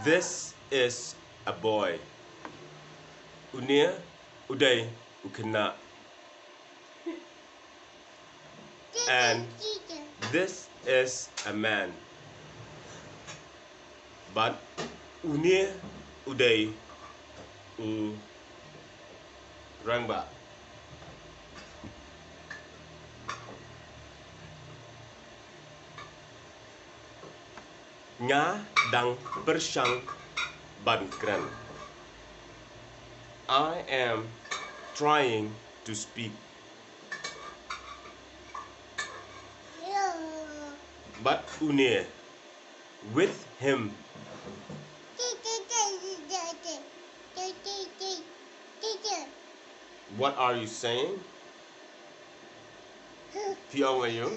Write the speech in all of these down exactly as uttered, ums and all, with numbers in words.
This is a boy. Une u dei u khynnah. And this is a man. Bad une u dei u rangbah. Nga dang pyrshang ban kren. I am trying to speak. Bad une, with him. What are you saying? Phi ong aïu?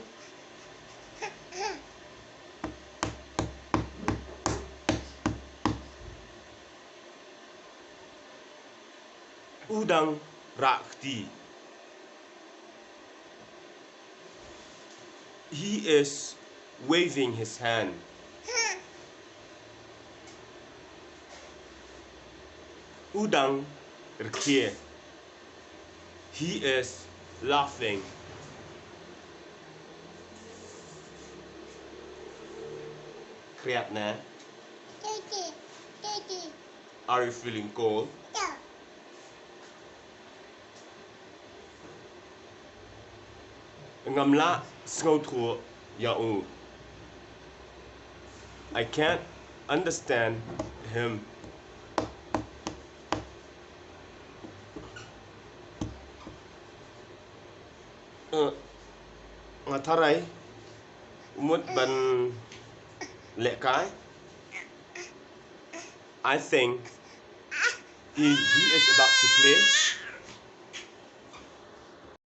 U dang rah kti. He is waving his hand. U dang rkhie. He is laughing. Khriat ne? Are you feeling cold? Ngam lah sngewthuh ïa u. I can't understand him. Eh, nga tharai u mut ban lehkai. I think he, he is about to play.